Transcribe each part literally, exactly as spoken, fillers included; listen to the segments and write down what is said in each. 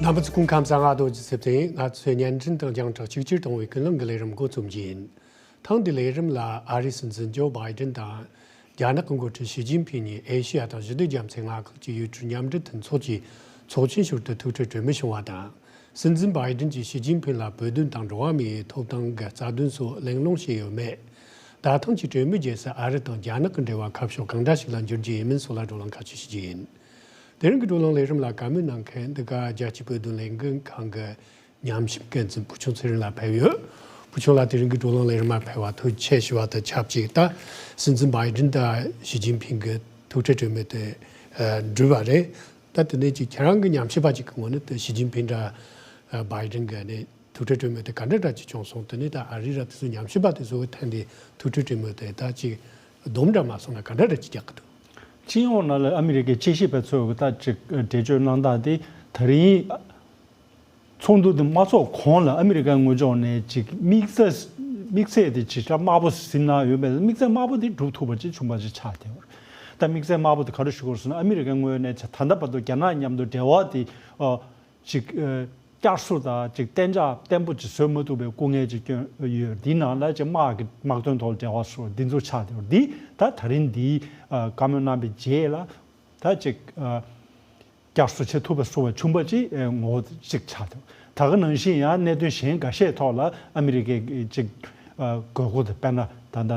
རྣམ་པ་ཚོ་སྐུ་ཁམས་བཟང་། ང་རྡོ་རྗེ་ཚེ་བརྟན་ཡིན། ང་ཚོས་བརྙན་འཕྲིན་དང་རྒྱང་བསྒྲགས་གཅིག་གྱུར་གཏོང་བའི་ཀུན་གླེང་གི་ལས་རིམ་འགོ་རྩོམ་གྱི་ཡིན། ཐེངས་འདིའི་ལས་རིམ་ལ་ཨ་རིའི་སྲིད་འཛིན་ཇོ་བྷའི་ཏིན་དང་རྒྱ་ནག་གི་འགོ་ཁྲིད་ཞི་ཅིན་ཕིང་གཉིས་ཨེ་ཤི་ཡ་དང་ཞི་བདེ་རྒྱ་མཚོའི་མངའ་ཁུལ་གྱི་ཡུལ་གྲུ་མཉམ་འབྲེལ་མཐུན་ཚོགས་ཀྱི་ཚོགས་ཆེན་ཞུགས་ཏེ་ཐུག་འཕྲད་གྲོས་མོལ་བྱུང་བ་དང་། སྲིད་འཛིན་བྷའི་ཏིན་གྱིས་ཞི་ཅིན་ཕིང་ལ་བོད་དོན་དང་འགྲོ་བ་མིའི་ཐོབ་ཐང་གི་རྩ་དོན་སོགས་གླེང་སློང་བྱས་ཡོད་མེད། ད་ཐེངས་ཀྱི་གྲོས་མོལ་རྗེས་སུ་ཨ་རི་དང་རྒྱ་ནག་གི་འབྲེལ་བ་ཁ་ཕྱོགས་གང་འདྲ་ཞིག་ལ་འགྱུར་རྒྱུ་ཡིན་མིན་སོགས་ལ་བགྲོ་གླེང་ཁ་ཕྱོགས་ཞུ་རྒྱུ་ཡིན། དེ་རིང་གི་བགྲོ་གླེང་ལས་རིམ་ལ་བཀའ་མོལ་གནང་མཁན་འདི་ག་རྒྱལ་སྤྱིའི་བོད་དོན་ལས་འགུལ་ཁང་གི་ཉམས་ཞིབ་འགན་འཛིན་བུ་ཆུང་ཚེ་རིང་ལགས་ཕེབས་ཡོད། བུ་ཆུང་ལགས་དེ་རིང་གི་བགྲོ་གླེང་ལས་རིམ་ལ་ཕེབས་པར་ཐུགས་རྗེ་ཆེ་ཞུ་བ་དང་ཆབས་ཅིག་ད་སྲིད་འཛིན་བྷའི་ཏིན་དང་ཞི་ཅིན་ཕིང་གི་ཐུག་འཕྲད་གྲོས་མོལ་དེ་གྲུབ་པ་རེད། ད་དེ་ནས་ཅིག་ཁྱེད་རང་གི་ཉམས་ཞིབ་པ་ཅིག་གི་ངོས་ནས་ད་ཞི་ཅིན་ཕིང་དང་བྷའི་ཏིན་གི་ནས་ཐུག་འཕྲད་གྲོས་མོལ་དེ་ག་འདྲ་འདྲ་ཅིག་བྱུང་སོང་། དེ་ནས་ད་ཨ་རི་ར་དེ་ཚོ་ཉམས་ཞིབ་པ་དེ་ཚོ་གི་ཐད་ནས་ཐུག་འཕྲད་གྲོས་མོལ་དེ་ད་ཅིག་སྡོམ་འདྲ་མ་སོང་ན་ག་འདྲ་འདྲ་ཅིག་རྒྱག་གི་འདུག་སྤྱི་ཡོངས་ནང་ལ་ཨ་མི་རི་ཀའི་དཔྱད་ཞིབ་པ་ཚོས་ད་ཅིག་འགྲེལ་བརྗོད་གནང་སྟངས་དེ་ད་རིང་ཚོགས་འདུ་དེ་མ་ཚོགས་གོང་ལ་ཨ་མི་རི་ཀའི་དངོས་ཕྱོགས་ནས་ཅིག་དམིགས་བསལ་དམིགས་ཚད་དེ་ཅིག་དམར་པོ་ཟིན་གནང་ཡོད་པས། དམིགས་ཚད་དམར་པོ་དེ་འགྲུབ་ཐུབ་པ་ཅིག་བྱུང་པ་ཅིག་ཆགས་བསྡད་ཡོད་རེད། ད་དམིགས་བསལ་དམར་པོ་དེ་ག་རེ་ཞུ་དགོས་ཟེར་ན། ཨ་མི་རི་ཀའི་ངོས་ནས་ད་ལྟ་བར་དུ་རྒྱ་ནག་མཉམ་དུ་འབྲེལ་བ་དེ་ཨ་ཅིག་ཨ་བསྐྱར་གསོ་དང་ཅིག་གཏན་འཇགས་བརྟན་པོ་ཅིག་བཟོ་མ་ཐུབ་པའི་སྐུ་ངལ་ཅིག་བསྐྱོན་ཡོད། འདིའི་ནང་ལ་ཅིག་དམག་གི་དམག་དོན་ཐོག་འབྲེལ་བ་སོགས་འདི་ཚོ་ཆགས་བསྡད་ཡོད་རེད། འདི་ད་ད་རིང་འདིའི་ཨ་བཀའ་མོལ་གནང་བའི་རྗེས་ལ་ད་ཅིག་ཨ་བསྐྱར་གསོ་བྱེད་ཐུབ་པ་བཟོ་བ་བྱུང་པ་ཅིག་ངོ་བོ་ཅིག་ཆགས་འདུག་ད་ག་ནང་བཞིན་ཡང་གནད་དོན་གཞན་འགའ་ཤས་ཐོག་ལ་ཨ་མི་རི་ཀའི་ཅིག་དགོས་མཁོ་དེ། དཔེར་ན་ད་ལྟ་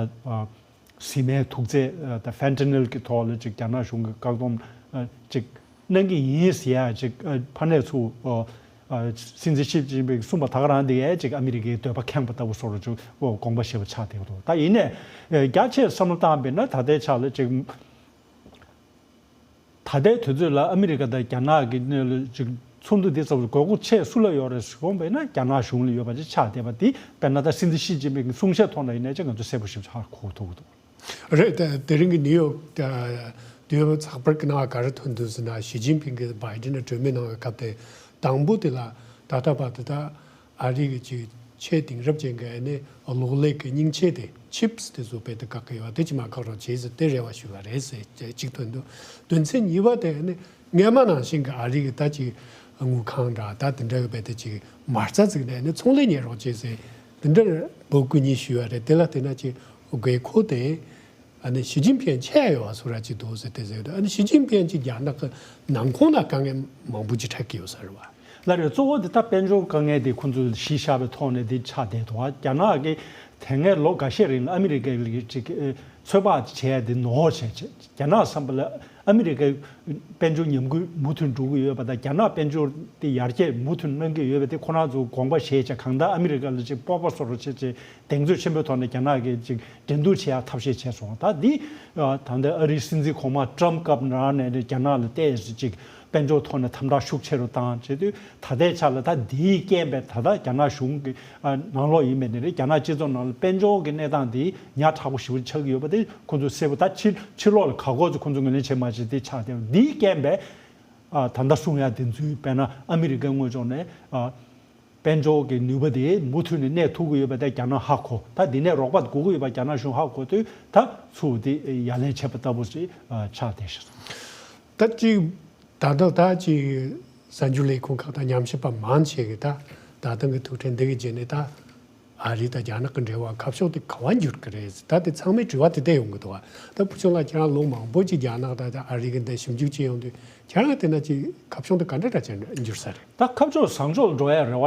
བཟི་སྨན་དུག་རྫས་ད་ཕེན་ཐ་ནིལ་གྱི་ཐོག་ལ་ཅིག་རྒྱ་ནག་གཞུང་གིས་བཀག་སྡོམ་ཅིག་གནང་གི་ཡིན་ཟེར་ཡ་ཅིག་ཕ་ནས་ཚུར་སྲིད་འཛིན་ཞི་ཅིན་ཕིང་གིས་གསུངས་པ་ད་ག་རང་དེ་ཡས་ཅིག་ཨ་མི་རི་ཀའི་འདོད་པ་ཁེངས་པ་ལྟ་བུ་བཟོ་འདྲ་ཅིག་དགོངས་པ་བཞེས་པ་ཆགས་བསྡད་ཀྱི་འདུག་ད་ཡིན་ནའི་རྒྱ་ཆེར་བསམ་བློ་བཏང་བ་ཡིན་ན་ད་ལྟའི་ཆ་ལ་ཅིག་ད་ལྟའི་དུས་ཚོད་ལ་ཨ་མི་རི་ཀ་དང་རྒྱ་ནག་གི་གནས་ལ་ཅིག་ཚོགས་འདུ་འདི་ཚོ་དགོས་མཁོ་ཆེ་སུ་ལ་ཡོད་རེད་ཟེར་དགོངས་པ་ཡིན་ན་རྒྱ་ནག་གཞུང་ལ་ཡོད་པ་ཅིག་ཆགས་བསྡད་པ་འདི། དཔེར་ན་ད་སྲིད་འཛིན་ཞི་ཅིན་ཕིང་གི་གསུང་བཤད་ཐོག་ནས་ཡིན་ན་ཅིག་ང་ཚོ་གསལ་པོ་ཞིག་ཧ་གོ་ཐུབ་ཀྱི་འདུག་རེད། དེ་དེ་རིང་གི་ནིའུ་ཡོག་དུས་བབ་ཚགས་པར་གྱི་ནང་ག་རེ་ཐོན་འདུག་ཟེར་ན། ཞི་ཅིན་ཕིང་གིས་བྷའི་ཏིན་ལ་གྲོས་མོལ་གནང་བའི་སྐབས་དེ་དང་པོ་དེ་ལ་ད་ལྟ་བར་དུ་ད་ཨ་རི་གི་ཅིག་ཆེས་དེང་རབས་ཅན་གྱི་ཨ་ནི་གློག་ཀླད་ཀྱི་མཉེན་ཆས་དེ་ཆིབས་དེ་ཚོ་རྦད་དེ་བཀག་གི་ཡོད་པ་དེ་ཅིག་མ་བཀག་རོགས་བྱེད་ཟེར་དེ་རེ་བ་ཞུས་པ་རེད་ཟེར་གཅིག་ཐོན་འདུག་དོན་ཚན་གཉིས་པ་དེ་ཨ་ནི་སྔོན་མ་ནང་བཞིན་གྱི་ཨ་རི་གི་ད་ཅིག་དངུལ་ཁང་འདྲ་ད་དེ་འདྲ་གི་རྦད་དེ་ཅིག་མ་རྩ་བཙུགས་ནས་ཨ་ནི་ཚོང་ལས་གཉེར་རོགས་བྱེད་ཟེར་དེ་འདྲ་འབོད་སྐུལ་གཉིས་ཞུས་པ་རེད། དེ་ལ་བལྟས་ན་ཅིག་དགོས་མཁོ་དེ། ཨ་ནི་ཞི་ཅིན་ཕིང་ཆེ་ཡོད་བཟོ་ར་ཅིག་འདུག་ཟེར་དེ་ཟེར་འདུག་ཨ་ནི་ཞི་ཅིན་ཕིང་ཅིག་རྒྱ་ནག་གི་ནང་ཁོངས་ལ་དཀའ་ངལ་མང་པོ་ཅིག་འཕྲད་ཀྱི་ཡོད་ས་རེད་བ། ལ་རེད། གཙོ་བོ་དེ་ད་དཔལ་འབྱོར་དཀའ་ངལ་དེ་ཁོང་ཚོས་གཞི་བཞག་པའི་ཐོག་ནས་དེ་ཆགས་བསྡད་འདུག་རྒྱ་ནག་གིས་དེ་སྔའི་ལོ་འགའ་ཤས་རིང་ལ་ཨ་མི་རི་ཀའི་ཅིག་ཚོད་དཔག་བྱས་ཏེ་ནོར་བྱས་བྱས། རྒྱ་ནག་བསམ་པ་ལ་ཨ་མི་རི་ཀའི་དཔལ་འབྱོར་ཉམས་རྒུད་མུ་མཐུད་འགྲོ་གི་ཡོད་པ་དང་། རྒྱ་ནག་དཔལ་འབྱོར་དེ་ཡར་རྒྱས་མུ་མཐུད་གནང་གི་ཡོད་པ་དེ་ཁོ་རང་ཚོ་དགོངས་པ་བཞེས་བྱས། གང་ལྟར་ཨ་མི་རི་ཀ་ལ་ཅིག་སྤོབས་པ་བཟོ་འདྲ་བྱས་བྱས། གདེང་ཚོད་ཆེན་པོའི་ཐོག་ནས་རྒྱ་ནག་གིས་ཅིག་འགྲན་བསྡུར་བྱེད་ཡག་ཐབས་ཤེས་བྱས་སོང་། ད་འདི་ད་ལྟ་ཨ་རིའི་སྲིད་འཛིན་གོང་མ་ཊམ་སྐབས་ནང་ནས་རྒྱ་ནག་ལ་བལྟས་ཅིག་དཔལ་འབྱོར་ཐོག་ནས་དམ་དྲག་ཤུགས་ཆེ་རུ་བཏང་བྱས་དུས། ད་ལྟའི་ཆ་ལ་ད་འདིའི་རྐྱེན་པས་ད་ལྟ་རྒྱ་ནག་གཞུང་གི་ནང་ལོགས་ཡིན་པའི་ནི་རེད། རྒྱ་ནག་སྤྱི་ཚོགས་ནང་ལ་དཔལ་འབྱོར་གྱི་གནས་སྟངས་འདི་ཉག་ཕྲ་པོ་ཞེ་པོ་ཆགས་ཀྱི་ཡོད་པ་དེ་ཁོང་ཚོས་གསལ་པོ། ད་ཕྱི་ཕྱི་ལོགས་ལ་ག་གོ་ཚོ་ཁོང་ཚོས་ངོས་ལེན་བྱེད་མ་བྱེད་དེ་ཆགས་བསྡད་པ་འདིའི་རྐྱེན་པས། ད་ལྟ་གསུང་ཡག་དེ་ཚོའི་དཔེར་ན་ཨ་མི་རི་ཀའི་དངོས་ཕྱོགས་ནས་དཔལ་འབྱོར་གྱི་ནུས་པ་དེ་མུ་མཐུད་ནས་གནས་ཐུབ་ཀྱི་ཡོད་པ་དེ་རྒྱ་ནག་ཧ་གོ། ད་འདི་ནས་རོགས་པ་དགོས་ཀྱི་ཡོད་པ་རྒྱ་ནག་གཞུང་ཧ་གོ་དུས། ད་ཚུར་དེ་ཡ་ལན་བྱས་པ་ལྟ་བུ་ཞིག་ཆགས་བསྡད་ཤག་ད་ཅིག་ད་ལྟ་ད་ཅིག་གསར་འགྱུར་ལས་ཁུངས་ཁག་དང་ཉམས་ཞིབ་པ་མང་ཆེ་གིས་ད་ད་ཐེངས་ཀྱི་ཐུག་འཕྲད་འདི་གི་རྗེས་ནས་ད་ཨ་རི་དང་རྒྱ་ནག་གི་འབྲེལ་བ་ཁ་ཕྱོགས་དེ་ག་པར་འགྱུར་གི་རེད། ད་དེ་ཚང་མས་དྲི་བ་དེ་འདྲ་ཡོང་གི་འདུག་ད་བུ་ཆུང་ལགས་ཁྱེད་རང་ལོ་མང་པོ་ཅིག་རྒྱ་ནག་དང་ཨ་རི་གི་འདི་ཞིབ་འཇུག་བྱས་ཡོང་དུས། ཁྱེད་རང་བལྟས་ན་ཅིག་ཁ་ཕྱོགས་འདི་ག་འདྲ་འདྲ་ཅིག་འགྱུར་ས་རེད། ད་ཁ་ཕྱོགས་བཟང་ཕྱོགས་ལ་འགྲོ་ཡ་རེ་བ་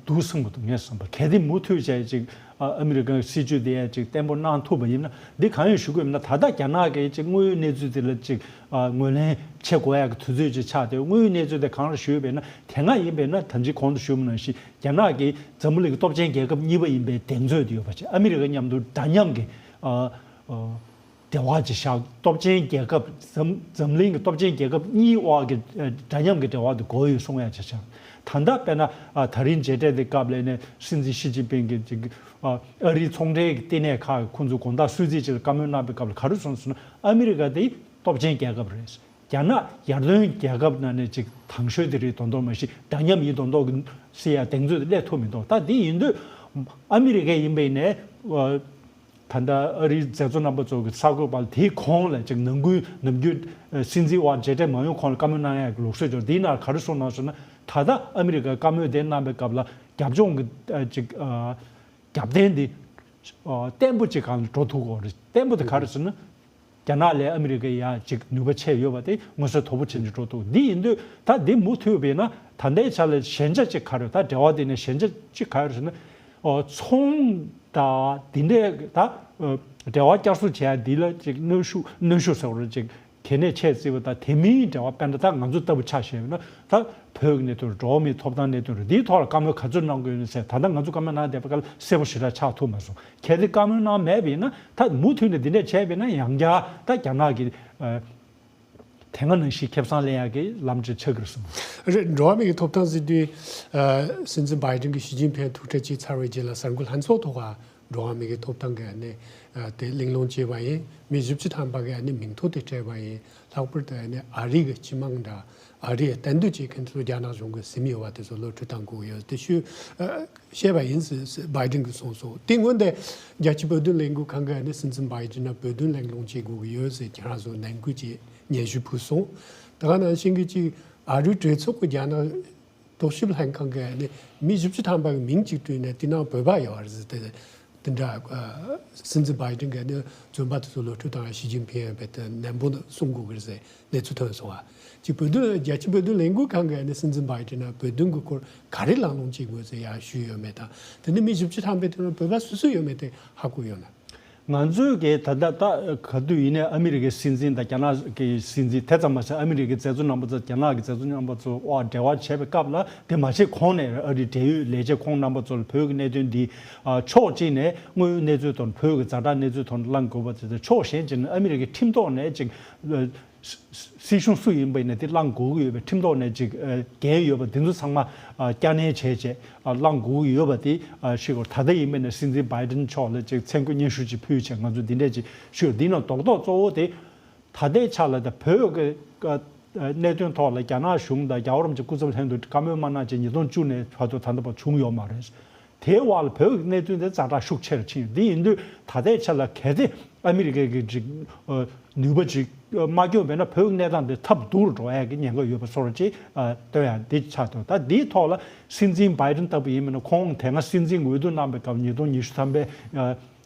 འདུག་བསམ་གི་འདུག་ངས་བསམ་པ། གལ་ཏེ་མུ་མཐུད་བྱས་ཅིག་ཨ་མི་རི་ཀའི་སྲིད་ཇུས་དེ་ཡ་ཅིག་བརྟན་པོ་གནང་ཐུབ་པ་ཡིན་ན། འདི་གང་ཡིན་ཞུ་དགོས་ཡིན་ན། ད་ལྟ་རྒྱ་ནག་གི་ཅིག་དངོས་ཡོད་གནས་ཚུལ་དེ་ལ་ཅིག་ཨ་ངོས་ལེན་བྱེད་དགོས་ཡ་གི་དུས་ཚོད་ཅིག་ཆགས་ཏེ། དངོས་ཡོད་གནས་ཚུལ་དེ་གང་རེད་ཞུས་པས་ན། དེ་སྔ་ཡིན་པས་ན་ད་ཅི་གོང་དུ་ཞུས་པ་ནང་བཞིན་རྒྱ་ནག་གིས་འཛམ་བུ་གླིང་གི་སྟོབས་ཆེན་རྒྱལ་ཁབ་གཉིས་པ་ཡིན་པའི་གདེང་ཚོད་དེ་ཡོད་པ་བྱས། ཨ་མི་རི་ཀ་མཉམ་དུ་འདྲ་མཉམ་གྱི་ཨ་ཨ་འབྲེལ་བ་ཅིག་བཞག་སྟོབས་ཆེན་རྒྱལ་ཁབ་འཛམ་འཛམ་གླིང་གི་སྟོབས་ཆེན་རྒྱལ་ཁབ་གཉིས་དབར་གྱི་ཨ་འདྲ་མཉམ་གྱི་འབྲེལ་བ་དེ་དགོས་ཡོད་གསུང་ཡ་བྱས་ཙང་། ད་ལྟ་དཔེར་ན་ཨ་ད་རིང་མཇལ་འཕྲད་དེ་སྐབས་ལ་ནས་སྲིད་འཛིན་ཞི་ཅིན་ཕིང་གིས་ཅིག་ཨ་ཨ་རིའི་ཚོང་འབྲེལ་གྱི་ལྟེ་གནས་ཁག་གི་ཁོང་ཚོ་དགོང་དག་གསོལ་ཚིགས་ཅིག་ལ་བཀའ་མོལ་གནང་བའི་སྐབས་ལ་ག་རེ་གསུངས་ཟེར་ན། ཨ་མི་རི་ཀ་དེ་སྟོབས་ཆེན་རྒྱལ་ཁབ་རེད། རྒྱ་ནག་ཡར་ཐོན་རྒྱལ་ཁབ་ནང་ནས་ཅིག་དང་ཤོས་དེ་རེད་མདོག་མདོག་མ་གཞི་འདྲ་མཉམ་ཡིན་མདོག་མདོག་གི་ཟེར་ཡ་གདེང་ཚོད་དེ་སླེབས་ཐུབ་མི་འདུག་ད་དེ་ཡིན་དུས་ཨ་མི་རི་ཀ་ཡིན་པ་ཡིན་ནའི་ཨ་ད་ལྟ་ཨ་རིའི་མཛད་གཙོ་རྣམ་པ་ཚོ་གི་གསར་འགོད་པ་ལ་དེའི་གོང་ལ་ཅིག་ནམ་རྒྱུན་ནམ་རྒྱུན་ཨ་སྲིད་འཛིན་དབར་མཇལ་འཕྲད་མ་ཡོང་གོང་ལ་བཀའ་མོལ་གནང་ཡ་གི་ལུགས་སྲོལ་ཅིག་དེའི་ནང་ག་རེ་གསུངས་གནང་ཟེར་ན། ད་ལྟ་ཨ་མི་རི་ཀའི་བཀའ་མོལ་དེ་གནང་པའི་སྐབས་ལ་རྒྱབ་ལྗོངས་ཀྱི་ཨ་ཅིག་ཨ་རྒྱབ་རྟེན་འདི་ཨ་བརྟན་པོ་ཅིག་སྒང་ལ་འགྲོ་ཐུབ་ཀྱི་ཡོད་རེད། བརྟན་པོ་དེ་ག་རེ་ཟེར་ན། རྒྱ་ནག་ལས་ཨ་མི་རི་ཀའི་ཡ་ཅིག་ནུས་པ་ཆེ་ཡོད་པ་དེ་མངོན་གསལ་དོད་པོ་བྱེད་འདི་འགྲོ་ཐུབ། འདི་ཡིན་དུས་ད་འདི་མུ་མཐུད་པ་ཡིན་ན་ད་ལྟའི་ཆ་ལ་ཞན་ཆ་ཅིག་ག་རེ་ད་འབྲེལ་བ་དེ་ནས་ཞན་ཆ་ཅིག་ག་རེ་ཟེར་ན། ཨོ་ཚོང་དང་འདི་འདྲའི་ད་ཨ་འབྲེལ་བ་བསྐྱར་གསོ་བྱེད་ཡ་འདི་ལ་ཅིག་གནོན་ཤུགས་གནོན་ཤུགས་ཟེར་བ་ཅིག་གལ་གནད་ཆེ་བརྩི་བ་དང་། དེ་མིན་འབྲེལ་བ་དཔེར་ན་ད་ང་ཚོ་ལྟ་བུ་ཆ་བཞག་ན་ད་བོད་ཀྱི་གནད་དོན་རེད། འགྲོ་བ་མིའི་ཐོབ་ཐང་གནད་དོན་རེད། འདིའི་ཐོག་ལ་བཀའ་མོལ་ག་ཚོད་གནང་དགོས་ཡོད་ཟེར། ད་ལྟ་ང་ཚོ་བཀའ་མོལ་གནང་བསྡད་པ་ག་ལ་གསལ་པོ་ཞེ་དྲག་ཆགས་ཐུབ་མ་སོང་། གལ་ཏེ་བཀའ་མོལ་གནང་མེད་པ་ཡིན་ན་ད་མུ་མཐུད་ནས་འདི་འདྲས་བྱས་པ་ཡིན་ན་ཡང་བསྐྱར་ད་རྒྱ་ནག་གི་ཨ་དེ་སྔ་ནང་བཞིན་ཁེ་བཟང་ལེན་ཡག་གི་ལམ་ཅིག་ཆགས་ཀྱི་རེད་བསམ། རེད། འགྲོ་བ་མིའི་ཐོབ་ཐང་ཟེར་དུས་ཨ་སྲིད་འཛིན་བྷའི་ཌེན་གྱིས་ཞི་ཅིན་ཕིང་ཐུག་འཕྲད་བྱས་ཚར་བའི་རྗེས་ལ་གསར་འགོད་ལྷན་ཚོགས་ཐོག་ག་འགྲོ་བ་མི་གི་ཐོབ་ཐང་གི་ཨ་ནི་ཨ་དེ་གླེང་སློང་བྱས་པ་ཡིན། མི་བཞི་བཅུ་ཐམ་པ་གི་ཨ་ནི་མིང་ཐོ་དེ་སྤྲད་པ་ཡིན། ལྷག་པར་དུ་ཨ་ནི་ཨ་རི་གི་སྤྱི་དམངས་འདྲ་ཨ་རི་གཏན་སྡོད་བྱེད་མཁན་ཚོ་རྒྱ་ནག་གཞུང་གི་ཟིན་ཡོད་པ་དེ་ཚོ་གློད་གྲོལ་གཏང་དགོས་ཀྱི་ཡོད་དེ་ཞུ་ཨ་བཤད་པ་ཡིན་ཟེར་ཟེར་བྷའི་ཌེན་གྱིས་གསུངས་སོང་། དེ་སྔོན་དེ་རྒྱལ་སྤྱིའི་བོད་དོན་ལས་འགུལ་ཁང་གི་ཨ་ནི་སྲིད་འཛིན་བྷའི་ཌེན་ལ་བོད་དོན་གླེང་སློང་བྱེད་དགོས་ཀྱི་ཡོད་ཟེར་ཁྱེད་རང་ཚོ་ནན་སྐུལ་གྱིས་སྙན་ཞུ་ཕུལ་སོང་། དེ་ག་ནང་བཞིན་གྱི་ཅིག་ཨ་རིའི་གྲོས་ཚོགས་ཀྱི་རྒྱ་ནག་རྟོག་ཞིབ་ལྷན་ཁང་གིས་ནི་མི་བཞི་བཅུ་ཐམ་པ་གི་མིང་གཅིག་བྲིས་ནས་དེ་ནང་བོད་པ་ཡོད་རེད་ཟེར་ཏེ། དེ་འདྲ་ཨ་སྲིད་འཛིན་བྷའི་ཌེན་གྱིས་ནི་བཙོན་པ་དེ་ཚོ་གློད་གྲོལ་དང་ཞི་ཅིན་ཕིང་ཡང་རྦད་དེ་ནན་པོ་གསུང་དགོས་ཀྱི་རེད་ཟེར་གནས་ཚུལ་ཐོན་སོང་བ། གཅིག་བོད་དོན་རྒྱལ་སྤྱིའི་བོད་དོན་ལས་འགུལ་ཁང་གིས་ནི་སྲིད་འཛིན་བྷའི་ཌེན་ལ་བོད་དོན་གྱི་སྐོར་ག་རེ་གླེང་སློང་བྱེད་དགོས་ཟེར་ཡང་ཞུས་ཡོད་མེད་དང་། དེ་ནི་མི་བཞི་བཅུ་ཐམ་པའི་དེ་ནང་བོད་པ་སུ་སུ་ཡོད་མེད་དེ་ཧ་གོ་ཡོད་ན། ང་ཚོས་ཀྱི་ད་ལྟ་ད་ག་དུས་ཡིན་ནའི་ཨ་མི་རི་ཀའི་སྲིད་འཛིན་དང་རྒྱ་ནག་གི་སྲིད་འཛིན་དེ་ཙམ་མ་ཟད་ཨ་མི་རི་ཀའི་མཛད་གཙོ་རྣམ་པ་ཚོ་རྒྱ་ནག་གི་མཛད་གཙོ་རྣམ་པ་ཚོ་འབྲེལ་བ་བྱས་པའི་སྐབས་ལ། དེ་མ་བྱས་གོང་ནས་ཨ་རིའི་འབྲེལ་ཡོད་ལས་བྱེད་ཁོང་རྣམ་པ་ཚོ་ལ་བོད་ཀྱི་གནད་དོན་འདི་ཨ་ཕྱོགས་གཅིག་ནས་དངོས་ཡོད་གནས་ཚུལ་ཐོག་བོད་ཀྱི་ཛ་དྲག་གནས་ཚུལ་ཐོག་གླེང་དགོས་པ་དེ་དང་། ཕྱོགས་གཞན་གཅིག་ནས་ཨ་མི་རི་ཀའི་ཁྲིམས་ཐོག་ནས་ཅིག་ཨ་སྲིད་གཞུང་སུ་ཡིན་པ་ཡིན་ན་དེ་གླེང་དགོས་ཀྱི་ཡོད་པའི་ཁྲིམས་ཐོག་ནས་ཅིག་ཨ་འགན་ཡོད་པ་དེ་ཚོ་ཚང་མ་ཨ་བསྐྱར་ནན་བྱས་བྱས་ཨ་གླེང་དགོས་ཀྱི་ཡོད་པ་དེ་ཨ་ཤེས་དགོས། ད་ལྟ་ཡིན་པ་ཡིན་ན་སྲིད་འཛིན་བྷའི་ཌེན་མཆོག་ལ་ཅིག་མཚན་བཀོད་སྙན་ཞུ་ཅིག་ཕུལ་བྱས་ང་ཚོ་འདི་འདྲས་ཅིག་ཞུས། འདི་ནང་རྡོག་རྡོག་གཙོ་བོ་དེ་ད་ལྟའི་ཆ་ལ་ད་བོད་ཀྱི་ཨ་གནད་དོན་ཐོག་ལ་རྒྱ་ནག་གཞུང་དང་རྒྱལ་བ་རིན་པོ་ཆེ་སྐུ་ཚབ་ལྷན་དུ་བཀའ་མོལ་མ་གནང་བྱས་ཉིས་སྟོང་བཅུ་ནས་བར་དུ་ད་ལྟ་བར་བྱུང་ཡོད་མ་རེད། དེའི་དབང་ལ་བོད་ཀྱི་གནད་དོན་དེ་ཛ་དྲག་ཤུགས་ཆེ་རུ་ཕྱིན་ཡོད། འདི་ཡིན་དུས་ད་ལྟའི་ཆ་ལ་གལ་ཏེ་ཨ་མི་རི་ཀའི་གི་ཅིག་ཨ་ནུས་པ་ཅིག་ཨ་མ་སྐྱོན་པས་ན་བོད་ཀྱི་གནས་སྟངས་དེ་ཐབས་སྡུག་རུ་འགྲོ་ཡག་གི་ཉེན་ཁ་ཡོད་པ་བཟོ་འདྲ་ཅིག་ཨ་སྟོན་ཡག་འདི་ཆགས་འདུག། ད་འདིའི་ཐོག་ལ་སྲིད་འཛིན་བྷའི་ཌེན་ལྟ་བུ་ཡིན་པ་ན་ཁོང་དེ་སྔ་སྲིད་འཛིན་འོས་བསྡུ་གནང་པའི་སྐབས་ཉིས་སྟོང་ཉི་ཤུ་ཐམ་པའི་ཨ་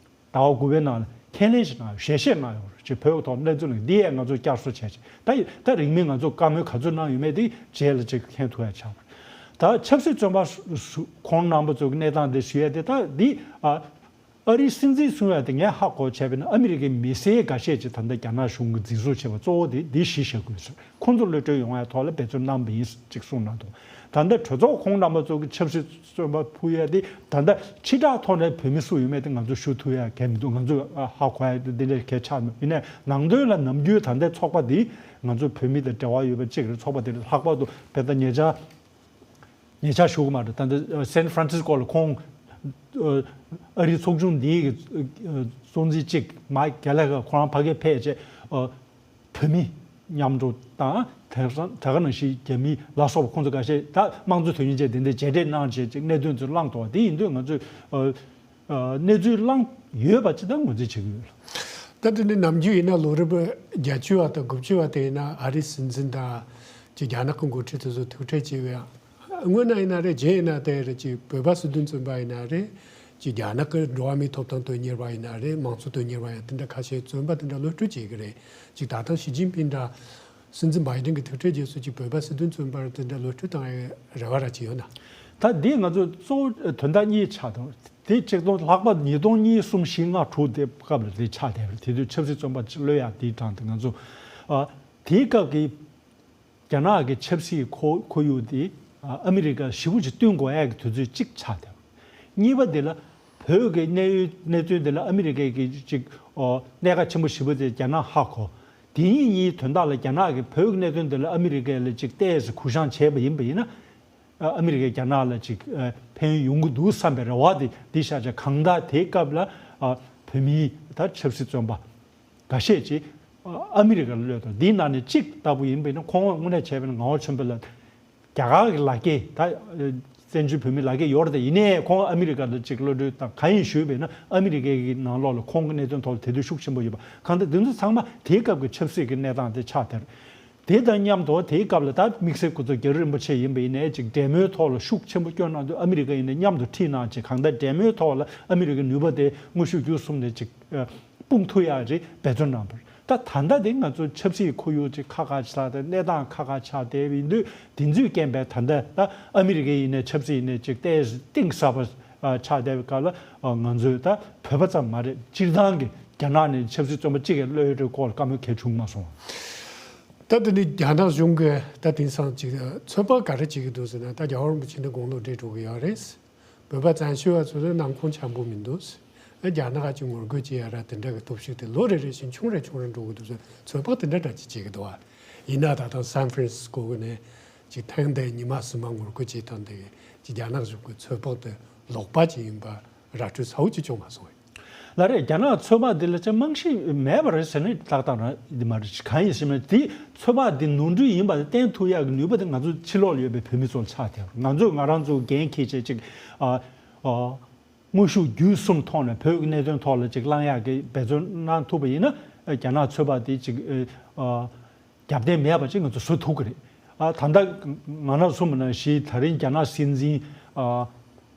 ཟླ་བ་དགུ་པའི་ནང་ལ་ཁས་ལེན་ཞིག་གནང་ཡོད། ཞལ་བཞེས་གནང་ཡོད་རེད། ཅེས་བོད་ཐོག་གནས་ཚུལ་ལ་འདི་ཡས་ང་ཚོས་བསྐྱར་གསོ་བྱས་ཅིག། ད་ཡི་ད་རིང་མིན་ང་ཚོ་བཀའ་མོལ་ག་ཚོད་གནང་ཡོད་མེད་དེ་རྗེས་ལ་ཅིག་མཁྱེན་ཐུབ་ཡ་ཆགས་པ་རེད། ད་ཆབ་སྲིད་བཙོན་པ་སུ་སུ་ཁོང་རྣམ་པ་ཚོ་གི་གནས་སྟངས་དེ་ཞུ་ཡ་དེ་ད་འདི་ཨ་ཨ་རིའི་སྲིད་འཛིན་གསུང་ཡ་དེ་ངས་ཧ་གོ་བྱས་པ་ཡིན་ན་ཨ་མི་རི་ཀའི་མི་སེར་འགའ་ཤས་ཅིག་ད་ལྟ་རྒྱ་ནག་གཞུང་གིས་འཛིན་བཟུང་བྱས་པ་གཙོ་བོ་དེ་འདི་གཞི་བཞག་དགོས་ཟེར། ཁོང་ཚོ་གློད་གྲོལ་ཡོང་ཡ་ཐོག་ལ་འབད་བརྩོན་གནང་བ་ཡིན་ཅིག་གསུངས་གནང་འདུག། ད་ལྟ་གྲོས་ཚོགས་ཁོང་རྣམ་པ་ཚོ་གི་ཆབ་སྲིད་བཙོན་པ་ཕུད་ཡ་དེ་ད་ལྟ་ཕྱི་བསྒྲགས་ཐོག་ནས་བོད་མི་སུ་ཡོད་མེད་དེ་ང་ཚོ་ཞུ་ཐུབ་ཡ་གལ་མི་འདུག། ང་ཚོ་ཧ་གོ་ཡ་དེ་འདྲ་གལ་ཆགས་མེད། ཡིན་ནའི་ནང་དོན་ལ་ནམ་རྒྱུན་ད་ལྟའི་ཚོགས་པ་འདི་ང་ཚོ་བོད་མི་དང་འབྲེལ་བ་ཡོད་པ་གཅིག་རེད། ཚོགས་པ་དེ་ལྷག་པར་དུ་བོད་ད་ཉེ་ཆར་ཉེ་ཆར་ཞུ་གི་མ་རེད། ད་ལྟ་སན་ཧྥ་རན་སིས་ཀོ་ལ་ཁོང་ཨ་རིའི་ཚོགས་ཆུང་འདིའི་གཙོ་འཛིན་གཅིག་མ་ག་ལེ་ཁ་ཁོ་རང་ཕ་གིར་ཕེབས་བྱས་བོད་མི་མཉམ་འགྲོ་དང་དེ་དེ་ག་ནང་བཞིན་རྒྱ་མི་ལ་སོགས་པ་ཁོང་ཚོ་འགའ་ཤས་ད་དམངས་གཙོ་དོན་གཉེར་བྱས་དེ་འདྲའི་མཇལ་འཕྲད་གནང་བྱས་ཅིག་གནད་དོན་ཚོ་བསླངས་འདུག། དེ་ཡིན་དུས་ང་ཚོས་ཨ་ཨ་གནས་ཚུལ་བསླངས་ཡོད་པ་ཅིག་ད་ངོས་འཛིན་བྱེད་ཀྱི་ཡོད། ད་དེ་ནི་ནམ་རྒྱུན་ཡིན་ན་ལོ་རབས་བརྒྱད་ཅུ་བ་དང་དགུ་བཅུ་བ་དེ་ཡིན་ན་ཨ་རིའི་སྲིད་འཛིན་དང་ཅིག་རྒྱ་ནག་གི་འགོ་ཁྲིད་དེ་ཚོ་ཐུག་འཕྲད་བྱས་པའི་སྔོན་ན་ཡིན་ན་རེད། རྗེས་ཡིན་ན་དེ་རེད། ཅིག་བོད་པ་སྲིད་དོན་བཙོན་པ་ཡིན་ན་རེད། ཅིག་རྒྱ་ནག་གི་འགྲོ་བ་མིའི་ཐོབ་ཐང་དོན་གཉེར་བ་ཡིན་ན་རེད། མང་གཙོ་དོན་གཉེར་བ་ཡང་དེ་འདྲ་ཁ་ཤས་བཙོན་པ་དེ་འདྲ་གློད་གྲོལ་བྱེད་ཀྱི་རེད། ཅིག་ད་ཐེངས་ཞི་ཅིན་ཕིང་འདྲ་སྲིད་འཛིན་བྷའི་ཌེན་གྱི་ཐུག་འཕྲད་རྗེས་སུ་ཅིག་བོད་པ་སྲིད་དོན་བཙོན་པ་དེ་འདྲ་གློད་གྲོལ་བཏང་ཡའི་རེ་བ་ར་ཅིག་ཡོད་ན། ད་འདི་ང་ཚོ་གཙོ་བོ་དོན་དག་གཉིས་ཆགས་འདུག། དེ་ཆིག་སྟོང་ལྷག་པ་ཉིས་སྟོང་གཉིས་གསུམ་བཞི་ལྔ་དྲུག་དེ་སྐབས་ལ་དེ་ཆགས་བསྡད་པ་རེད། དེ་དུས་ཆབ་སྲིད་བཙོན་པ་ཅིག་གློད་ཡག་དེའི་གྲས་དེ་ང་ཚོ་ཨ་དེའི་སྐབས་ཀྱི་རྒྱ་ནག་གི་ཆབ་སྲིད་ཁོར་ཁོར་ཡུག་དེ་ཨ་ཨ་མི་རི་ཀ་ཞེ་པོ་ཅིག་བསྟུན་དགོས་ཡག་གི་དུས་ཚོད་ཅིག་ཆགས་བསྡད་པ། གཉིས་པ་དེ་ལ་བོད་ཀྱི་གནད་ཡོད་གནད་དོན་དེ་ལ་ཨ་མི་རི་ཀ་གི་ཅིག་ཨོ་གནད་འགག་ཆེན་པོ་ཞེ་པོ་དེ་རྒྱ་ནག་ཧ་གོ། དེ་གཉིས་གཉིས་དོན་དག་ལ་རྒྱ་ནག་གིས་བོད་ཀྱི་གནད་དོན་དེ་ལ་ཨ་མི་རི་ཀ་ལ་ཅིག་ཏོག་ཙམ་གུ་བཤངས་བྱས་པ་ཡིན་པ་ཡིན་ན། ཨ་ཨ་མི་རི་ཀས་རྒྱ་ནག་ལ་ཅིག་ཨ་ཕན་ཡོན་ཡོང་གི་འདུག་བསམ་པའི་རེ་བ་དེ་འདི་ཤར་བྱས། གང་ལྟར་དེའི་སྐབས་ལ་ཨ་བོད་མིའི་ད་ཆབ་སྲིད་བཙོན་པ་འགའ་ཤས་ཅིག་ཨ་ཨ་མི་རི་ཀར་གློད་དང་། འདིའི་ནང་ནས་གཅིག་ལྟ་བུ་ཡིན་པ་ཡིན་ན་ཁོང་དངོས་གནས་བྱས་པ་ཡིན་ན་ངག་དབང་ཆོས་འཕེལ་ལགས་རྒྱ་གར་གྱི་ལག་འཁྱེར་ད་བཙན་བྱོལ་བོད་མིའི་ལག་འཁྱེར་ཡོད་རེད། ད་ཡིན་ནའི་ཁོང་ཨ་མི་རི་ཀ་ལ་ཅིག་གློད་གྲོལ་དང་གང་ཡིན་ཞུས་པ་ཡིན་ན་ཨ་མི་རི་ཀའི་ནང་ལོགས་ལ་ཁོང་གི་གནད་དོན་ཐོག་ལ་དེ་དུས་ཤུགས་ཆེན་པོ་ཡོད་པ། གང་ལྟར་འདི་ཚོ་ཚང་མ་དེའི་སྐབས་ཀྱི་ཆབ་སྲིད་ཀྱི་གནས་སྟངས་དེ་ཆགས་དེར། དེ་དང་མཉམ་དུ་དེའི་སྐབས་ལ་ད་དམིགས་བསལ་སྐུ་ཚབ་རྒྱ་རི་རིན་པོ་ཆེ་ཡིན་པ་ཡིན་ནའི་ཅིག་འབྲེལ་མོལ་ཐོག་ལ་ཤུགས་ཆེན་པོ་བསྐྱོན་གནང་དུས་ཨ་མི་རི་ཀ་ཡིན་ནའི་མཉམ་དུ་ཁྲིད་གནང་ཅིག་གང་ལྟར་འབྲེལ་མོལ་ཐོག་ལ་ཨ་མི་རི་ཀའི་ནུས་པ་དེ་དངོས་ཤུགས་བརྒྱུད་གསུམ་ནས་ཅིག་སྤུངས་ཐུབ་ཡག་ཅིག་འབད་བརྩོན་གནང་བར། ད་ད་ལྟ་དེ་ང་ཚོ་ཆབ་སྲིད་ཁོར་ཡུག་ཅིག་ཁག་ཁག་ཆགས་ཏེ་གནས་སྟངས་ཁག་ཁག་ཆགས་བསྡད་པ་ཡིན་དུས་དེ་ཚོའི་རྐྱེན་པས་ད་ལྟ་ད་ཨ་མི་རི་ཀའི་ཡིན་ནའི་ཆབ་སྲིད་ཡིན་ནའི་ཅིག་ཏོག་ཙམ་གཏིང་ཟབ་པ་ཆགས་བསྡད་པའི་སྐབས་ལ་ང་ཚོས་ད་བོད་པ་ཙམ་མ་རེད། སྤྱིར་བཏང་གི་རྒྱ་ནག་ནས་ཆབ་སྲིད་བཙོན་པ་གཅིག་གི་གློད་གྲོལ་སྐོར་ལ་བཀའ་མོལ་གལ་བྱུང་མ་སོང་། ད་དེ་ནི་རྒྱ་ནག་གཞུང་གི་ད་དེང་སང་ཅིག་ཚོད་དཔག་ག་རེ་བྱེད་ཀྱི་འདུག་ཟེར་ན། ད་རྒྱལ་བ་རིན་པོ་ཆེ་འདི་དགུང་ལོ་བགྲེས་འགྲོ་གི་ཡོད་རེད། བོད་པ་བཙན་བྱོལ་བ་ཚོ་ལ་ནང་ཁོངས་འཆམ་པོ་མི་འདུག་རྒྱ་ནག་ག་ཅིག་ངོ་རྒོལ་བྱེད་ཡ་ར་དེ་འདྲ་གི་སྟོབས་ཤུགས་དེ་ལོ་རེ་རེ་བཞིན་ཆུང་རེ་ཆུང་རེ་འགྲོ་གི་འདུག་ཟེར་ཚོད་དཔག་དེ་འདྲ་འདྲ་ཅིག་བྱེད་ཀྱི་འདུག་བ། ཡིན་ན་ད་ལྟ་སན་ཧྥ་རན་སི་སྐོ་གི་ནས་ཅིག་ཐེངས་འདི་ཉི་མ་གསུམ་མ་ངོ་རྒོལ་བྱེད་སྟངས་དེ་ཅིག་རྒྱ་ནག་གཞུང་གི་ཚོད་དཔག་དེ་ལོག་པ་ཅིག་ཡིན་པ་ར་སྤྲོད་ཚ་བོ་ཅིག་བྱུང་མ་སོང་བས། ལ་རེད། རྒྱ་ནག་ཚོད་དཔག་འདི་ལ་ཅང་རྨང་གཞི་མེད་པ་རེད་ཟེར་ནས་ཏག་ཏག་རང་འདི་མ་རེད། གང་ཡིན་ཟེར་ན་དེ་ཚོད་དཔག་འདི་ནོར་འཁྲུལ་ཡིན་པ་བསྟན་ཐུབ་ཡག་གི་ནུས་པ་དེ་ང་ཚོ་ཕྱི་ལོགས་ལ་ཡོད་པའི་བོད་མི་ཚོ་ལ་ཆགས་བསྡད་ཡོད་རེད། ང་ཚོས་ང་རང་ཚོ་འགན་འཁྱེར་བྱས་ཅིག་ཨ་ཨ་དངོས་ཤུགས་བརྒྱུད་གསུམ་ཐོག་ནས་བོད་ཀྱི་གནད་དོན་ཐོག་ལ་ཅིག་བསླང་ཡག་གི་འབད་བརྩོན་གནང་ཐུབ་པ་ཡིན་ན་རྒྱ་ནག་ཚོད་དཔག་འདི་ཅིག་ཨ་རྒྱབ་རྟེན་མེད་པ་ཅིག་ང་ཚོ་བཟོ་ཐུབ་ཀྱི་རེད། ཨ་ད་ལྟ་ང་རང་གསུངས་པ་ནང་བཞིན་ད་རིང་རྒྱ་ནག་སྲིད་འཛིན་ཨ་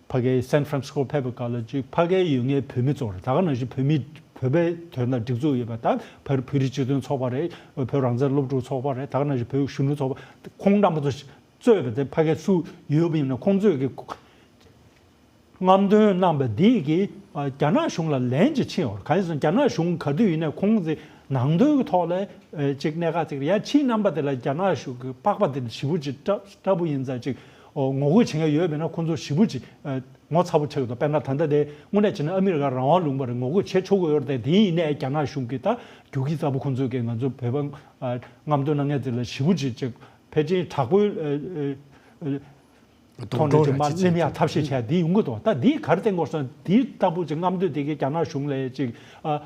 ཕ་གིའི་སན་ཧྥ་རན་སི་སྐོ་ཕེབས་པའི་སྐབས་ལ་ཅིག་ཕ་གིའི་ཡོད་མཁན་བོད་མི་ཚོ་རེད། ད་ག་ནང་བཞིན་བོད་མི་བོད་པའི་དོན་དང་སྒྲིག་འཛུགས་ཡོད་པ་ད་བོད་བོད་རིགས་སྤྱི་མཐུན་ཚོགས་པ་རེད། བོད་རང་བཙན་སློབ་ཕྲུག་ཚོགས་པ་རེད། ད་ག་ནང་བཞིན་བོད་གཞོན་ནུ་ཚོགས་པ་ཁོང་རྣམ་པ་ཚོ་གཙོས་པའི་དེ་ཕ་གི་སུ་ཡོད་པ་ཡིན་ན་ཁོང་ཚོས་ཀྱི་རྔམ་སྟོན་གནང་བ་འདི་གིས་ཨ་རྒྱ་ནག་གཞུང་ལ་ལན་ཅིག་ཕྱིན་ཡོད་རེད། གང་ཡིན་ཟེར་ན་རྒྱ་ནག་གཞུང་ག་དུས་ཡིན་ནའི་ཁོང་ཚོས་ནང་དོན་གྱི་ཐོག་ལ་ཨ་ཅིག་གནད་འགག་ཅིག་རེད་ཡ། ཕྱིའི་རྣམ་པ་དེ་ལ་རྒྱ་ནག་གཞུང་གི་པགས་པ་དེ་ཞེ་པོ་ཅིག་སྐྲ་སྐྲ་པོ་ཡིན་ཙང་ཅིག་ཨོ་ངོ་རྒོལ་བྱེད་མཁན་ཡོད་པས་ན་ཁོང་ཚོ་ཞེ་པོ་ཅིག་ཨ་ངོ་ཚ་པོ་ཆགས་ཀྱི་འདུག་དཔེར་ན་ད་ལྟ་དེ་དངོས་གནས་བྱས་ན་ཨ་མི་རི་ཀ་རང་དབང་ལུང་པ་རེད། ངོ་རྒོལ་བྱེད་ཆོག་གི་ཡོད་རེད་དེ། དེ་ཡིན་ནའི་རྒྱ་ནག་གཞུང་གིས་ད་རྒྱུག་ཁྱི་ལྟ་བུ་ཁོང་ཚོས་ཀྱིས་ང་ཚོ་བོད་པ་ཨ་རྔམ་སྟོན་གནང་མཁན་དེ་ལ་ཞེ་པོ་ཅིག་ཅིག་ཕལ་ཆེར་དྲག་པོའི་ཨ་ཨ་ཨ་ཐོག་ནས་ཅིག་མར་གླེམ་ཡག་ཐབས་ཤེས་བྱས་འདི་ཡོང་གི་འདུག་ད་འདིས་ག་རེ་བསྟན་དགོས་སོང་། འདི་ལྟ་བུ་ཅིག་རྔམ་སྟོན་དེ་གིས་རྒྱ་ནག་གཞུང་ལ་ཅིག་ཨ་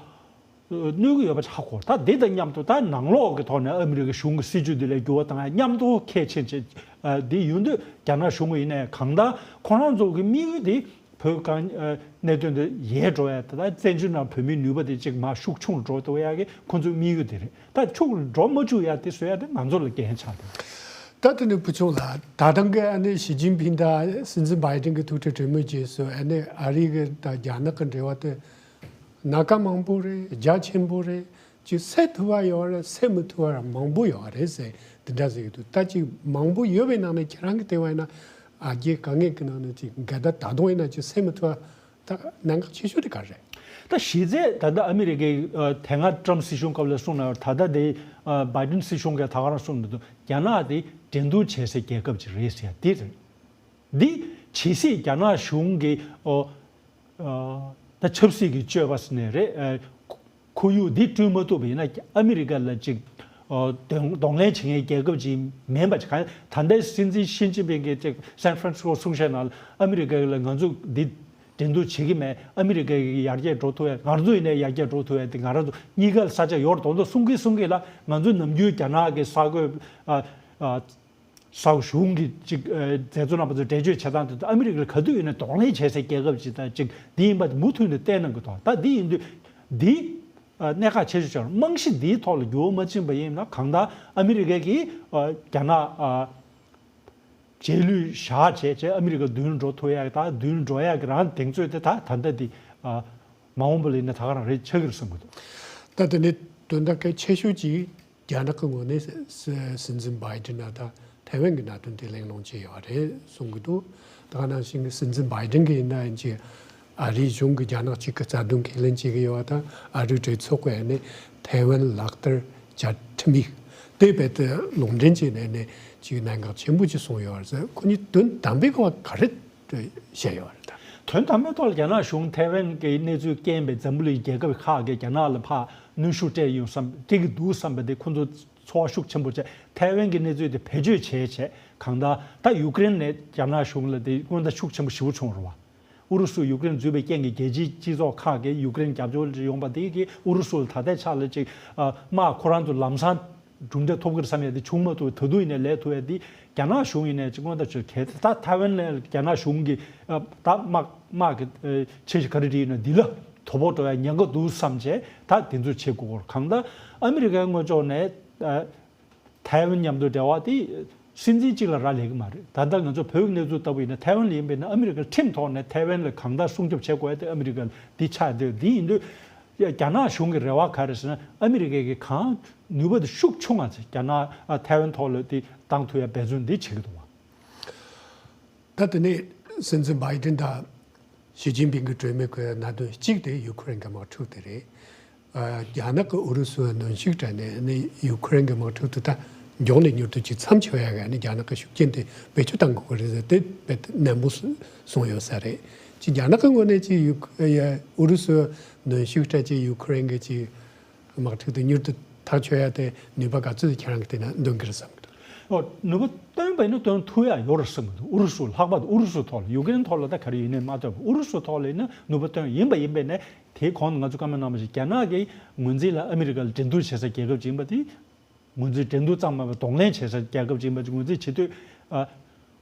གནོད་ཀྱི་ཡོད་པ་ཧ་གོ། ད་འདི་དང་མཉམ་དུ་ད་ནང་ལོགས་ཀྱི་ཐོག་ནས་ཨ་མི་རི་ཀའི་གཞུང་གི་སྲིད་བྱུས་འདི་ལ་འགྱུར་བ་བཏང་ཡ་མཉམ་དུ་གལ་ཆེན་བྱེད་ཨ་འདི་ཡོང་དུས་རྒྱ་ནག་གཞུང་གི་ཡིན་ནའི་གང་ལྟར་ཁོ་རང་ཚོ་གི་དམིགས་ཡུལ་དེ་བོད་གང་ཨ་གནད་དོན་དེ་ཡལ་འགྲོ་ཡ། ད་ད་བཙན་བྱོལ་ནང་བོད་མིའི་ནུས་པ་དེ་ཅིག་མར་ཤུགས་ཆུང་འགྲོ་འགྲོ་ཡ་གི་ཁོ་ཚོའི་དམིགས་ཡུལ་དེ་རེད། ད་ཕྱུགས་འགྲོ་མ་བཅུག་ཡ་དེ་བཟོ་ཡ་དེ་ང་ཚོ་ལ་འགན་ཆགས་འདུག་ད་དེ་ནི་བུ་ཆུང་ལགས། ད་ཐེངས་ཀྱི་ཨ་ནི་ཞི་ཅིན་ཕིང་དང་སྲིད་འཛིན་བྷའི་ཏིན་གྱི་ཐུག་འཕྲད་གྲོས་མོལ་རྗེས་སུ་ཨ་ནི་ཨ་རི་གི་དང་རྒྱ་ནག་གི་འབྲེལ་བ་དེ་སྣ་ཁ་མང་པོ་རེད། རྒྱ་ཆེན་པོ་རེད། ཅིག་སེལ་ཐུབ་པ་ཡོད་རེད། སེལ་མི་ཐུབ་པ་མང་པོ་ཡོད་རེད་ཟེར་དེ་འདྲ་ཟེར་གྱི་འདུག་ད་ཅིག་མང་པོ་ཡོད་པའི་ནང་ནས་ཁྱེད་རང་གི་ལྟ་བ་ཡིན་ན་ཨ་རྒྱའི་དཀའ་ངལ་གྱི་ནང་ནས་ཅིག་འགལ་ཟླ་ད་དུང་ཡིན་ན་ཅིག་སེལ་མི་ཐུབ་པ། ད་གནད་འགག་ཆེ་ཤོས་དེ་ག་རེ་རེད། ད་གཞི་རྩའི་ད་ལྟ་ཨ་མི་རི་ཀའི་ཨ་དེ་སྔ་ཏྲམ་སྲིད་གཞུང་སྐབས་ལ་གསུངས་ན་ད་ལྟ་དེ་ཨ་བྷའི་ཏིན་སྲིད་གཞུང་གིས་ད་ག་རང་གསུངས་འདུག་རྒྱ་ནག་དེ་འགྲན་བསྡུར་བྱེད་སའི་རྒྱལ་ཁབ་ཅིག་རེད་ཟེར་ཡ་དེ་རེད། འདི་ཇི་སྲིད་རྒྱ་ནག་གཞུང་གིས་ཨོ་ཨ་ད་ཆབ་སྲིད་ཀྱི་སྤྱོད་པ་ཟེར་ནས་རེད། ཨ་ཁོར་ཡུག་འདི་བསྐྲུན་མ་ཐུབ་པ་ཡིན་ན་ཨ་མི་རི་ཀ་ལ་ཅིག་ཨོ་གདོང་གདོང་ལེན་བྱེད་མཁན་རྒྱལ་ཁབ་ཅིག་མིན་པ་ཅིག་གང་ད་ལྟའི་སྲིད་འཛིན་ཞི་ཅིན་ཕིང་གིས་ཅིག་སན་ཧྥ་རན་སི་སྐོ་གསུང་བཤད་ནང་ལ་ཨ་མི་རི་ཀ་ལ་ང་ཚོ་འདི་འགྲན་བསྡུར་བྱེད་ཀྱི་མེད། ཨ་མི་རི་ཀ་གི་ཡར་རྒྱས་འགྲོ་ཐུབ་ཡ་ང་ཚོ་ཡིན་ནའི་ཡར་རྒྱས་འགྲོ་ཐུབ་ཡ་དེ་ང་རང་ཚོ་གཉིས་ཀ་ལ་ས་ཆ་ཡོད་རེད་མདོག་མདོག་གསུང་གིན་གསུང་གིན་ལ་ང་ཚོ་ནམ་རྒྱུན་རྒྱ་ནག་གི་ས་ཁོངས་ཨ་ཨ་ས་གཞུང་གི་ཅིག་ཨ་མཛད་གཙོ་རྣམ་པ་ཚོས་འགྲེལ་བརྗོད་བྱེད་སྟངས་དེ་ཚོ་ཨ་མི་རི་ཀར་ག་དུས་ཡིན་ན་གདོང་ལེན་བྱེད་སའི་རྒྱལ་ཁབ་ཅིག་དང་ཅིག་འདི་ཡིན་པ་མུ་མཐུད་ནས་བསྟན་གནང་གི་འདུག་ད་འདི་ཡིན་དུས་འདི་ཨ་གནད་འགག་ཆེ་ཤོས་ཆགས་རེད། རྨང་གཞི་འདིའི་ཐོག་ལ་འགྱུར་བ་མ་ཕྱིན་པ་ཡིན་ན་གང་ལྟར་ཨ་མི་རི་ཀ་གིས་ཨ་རྒྱ་ནག་ཨ་རྗེས་ལུས་བཞག་བྱས་བྱས་ཨ་མི་རི་ཀ་མདུན་འགྲོ་ཐུབ་ཡག་ད་མདུན་འགྲོ་ཡག་གི་རང་གདེང་ཚོད་དེ་ད་ད་ལྟ་འདི་ཨ་མ་འོངས་པ་ལ་ཡིན་ན་ད་ག་རང་རེད་ཆགས་ཀྱི་རེད་བསམ་གྱི་འདུག་ད་དེ་ནི་དོན་དག་གལ་ཆེ་ཤོས་ཅིག་རྒྱ་ནག་གི་ངོས་ནས་སྲིད་འཛིན་བྷའི་ཏིན་ལ་ད་ཐའེ་ཝན་གྱི་གནད་དོན་དེ་གླེང་སློང་བྱས་ཡོད་རེད་གསུང་གི་འདུག་ད་ག་ནང་བཞིན་གྱི་སྲིད་འཛིན་བྷའི་ཏིན་གྱི་ཡིན་ན་ཡིན་གྱི་ཨ་རིའི་གཞུང་གི་རྒྱ་ནག་གཅིག་གི་རྩ་དོན་ཁས་ལེན་བྱེད་ཀྱི་ཡོད་པ་དང་ཨ་རིའི་གྲོས་ཚོགས་ཀྱི་ནས་ཐའེ་ཝན་ལག་བསྟར་བྱ་ཁྲིམས་ཡིག་དེ་རྦད་དེ་ལུང་འདྲེན་བྱས་ནས་ནས་ཅིག་གནད་འགག་ཆེན་པོ་ཅིག་བཟུང་ཡོད་པ་རེད། ཁོ་གཉིས་དོན་དམ་པའི་སྐོར་ག་རེ་བཤད་ཡོད་པ་རེད་ད། དོན་དམ་པའི་ཐོག་ལ་རྒྱ་ནག་གཞུང་ཐའེ་ཝན་གྱི་གནས་ཚུལ་རྐྱེན་པས་འཛམ་བུ་གླིང་རྒྱལ་ཁབ་ཁག་གིས་རྒྱ་ནག་ལ་ཕར་གནོན་ཤུགས་སྤྲད་ཡོང་བསམ་སྤྲད་ཀྱི་འདུག་བསམ་པ་དེ་ཁོ་ཚོ་ཚོར་བ་ཤུགས་ཆེན་པོ་བྱས། ཐའེ་ཝན་གྱི་གནས་ཚུལ་དེ་བེད་སྤྱོད་བྱས་བྱས་གང་ལྟར་ད་ཡུཀ་རེན་ནས་རྒྱ་ནག་གཞུང་ལ་དེ་སྔོན་བརྡ་ཤུགས་ཆེན་པོ་ཞེ་པོ་བྱུང་བ་རེད་བ། ཨུ་རུ་སུ་ཡུཀ་རེན་འཛུལ་བའི་རྐྱེན་གྱིས་རྒྱལ་སྤྱིའི་སྤྱི་ཚོགས་ཁག་གིས་ཡུཀ་རེན་རྒྱབ་སྐྱོར་ཡོང་པ་དེ་གིས་ཨུ་རུ་སུ་ལ་ད་ལྟའི་ཆ་ལ་ཅིག་ཨ་དམག་ཁོ་རང་ཚོ་ལམ་སང་གྲུབ་འབྲས་ཐོབ་ཀྱི་རེད་བསམ་ཡ་དེ་བྱུང་མ་ཐུབ། ད་དུང་ཡིན་ནའི་ལས་ཐུབ་ཡ་དེ་རྒྱ་ནག་གཞུང་ཡིན་ནའི་ཅིག་སྔོན་བརྡ་ཅིག་གལ་ཏེ་ད་ཐའེ་ཝན་ལ་རྒྱ་ནག་གཞུང་གིས་ཨ་ད་དམག་དམག་གི་ཨ་ཆེ་ཞིག་ག་རེ་བྲིས་ཡོད་ན་འདི་ལ་དོ་ཕོག་འགྲོ་ཡ་ཉེན་ཁ་འདུག་བསམ་བྱས་ད་དེ་ཚོ་བྱེད་དགོས་སྐོར། གང་ལྟར་ཨ་མི་རི་ཀའི་ངོས་ཕྱོགས་ནས་ཨ། ཐའེ་ཝན་མཉམ་དུ་འབྲེལ་བ་དེ་སྲིད་འཛིན་གཅིག་ལ་རག་ལས་ཀྱི་མ་རེད། ད་ལྟ་ང་ཚོ་བོད་ཀྱི་གནས་ཚུལ་ལྟ་བུ་ཡིན་ན་ཐའེ་ཝན་ལ་ཡིན་པས་ན་ཨ་མི་རི་ཀ་ཁྲིམས་ཐོག་ནས་ཐའེ་ཝན་ལ་གང་ལྟར་སྲུང་སྐྱོབ་བྱེད་དགོས་ཡ་དེ་ཨ་མི་རི་ཀ་འདི་ཆགས་བསྡད་འདི་ཡིན་དུས། ཡ་རྒྱ་ནག་གཞུང་གི་རེ་བ་ག་རེ་ཟེར་ན་ཨ་མི་རི་ཀའི་གི་གང་ནུས་པ་དེ་ཤུགས་ཆུང་བ་ཚེ་རྒྱ་ནག་ཨ་ཐའེ་ཝན་ཐོག་ལ་དེ་བཏང་ཐུབ་ཡ་འབད་བརྩོན་འདི་བྱེད་ཀྱི་འདུག་བ། ད་དེ་ནས་སྲིད་འཛིན་བྷའི་ཏིན་དང་ཞི་ཅིན་ཕིང་གི་གྲོས་མོལ་གྱི་གནད་དོན་གཅིག་དེ་ཡུ་ཁུ་རེན་གྱི་དམག་འཁྲུག་དེ་རེད། ཨ་རྒྱ་ནག་གི་ཨུ་རུ་སུ་གནོན་ཤུགས་སྤྲད་ནས་ནི་ཡུ་ཁུ་རེན་གྱི་དམག་འཁྲུག་དེ་ད་མགྱོགས་ནས་མྱུར་དུ་ཅིག་མཚམས་ཆོད་ཡ་ག་ནི་རྒྱ་ནག་གི་ཤུགས་རྐྱེན་དེ་བེད་སྤྱོད་གཏང་དགོས་ཀྱི་རེད་ཟེར་དེ་རྦད་དེ་ནན་པོ་གསུངས་ཡོད་ས་རེད། ཅིག་རྒྱ་ནག་གི་ངོས་ནས་ཅིག་ཡུ་ཨུ་རུ་སུ་གནོན་ཤུགས་སྤྲད་ཅིག་ཡུ་ཁུ་རེན་གྱི་ཅིག་དམག་འཁྲུག་དེ་མྱུར་དུ་ཐག་ཆོད་ཡ་དེ་ནུས་པ་ག་ཚོད་ཁྱེད་རང་གི་དེ་ན་འདོན་གྱི་རེད་བསམ་གྱི་འདུག་ཨོ། ནུས་པ་བཏོན་པ་ཡིན་ན་བཏོན་ཐུབ་ཡ་ཡོད་རེད་བསམ་གྱི་འདུག་ཨུ་རུ་སུ་ལྷག་པར་དུ་ཨུ་རུ་སུ་ཐོག་ལ་ཡུ་ཀེ་རེན་ཐོག་ལ་ད་ག་རེ་ཡིན་ནའི་མ་ཐོབ་ཨུ་རུ་སུ་ཐོག་ལ་ཡིན་ན་ནུས་པ་བཏོན་ཡིན་པ་ཡིན་པས་ནས་དེའི་གོང་ང་ཚོ་བཀའ་མོལ་གནང་བ་བཞིན་རྒྱ་ནག་གི་ངོས་འཛིན་ལ་ཨ་མི་རི་ཀ་ལ་འགྲན་བསྡུར་བྱེད་ས་རྒྱལ་ཁབ་ཅིག་ཡིན་པ་དེ། ངོས་འཛིན་འགྲན་བསྡུར་ཙམ་མ་ཡིན་པར་གདོང་ལེན་བྱེད་ས་རྒྱལ་ཁབ་ཅིག་ཡིན་པ་ཅིག་ངོས་འཛིན་བྱེད་དུས། ཨ།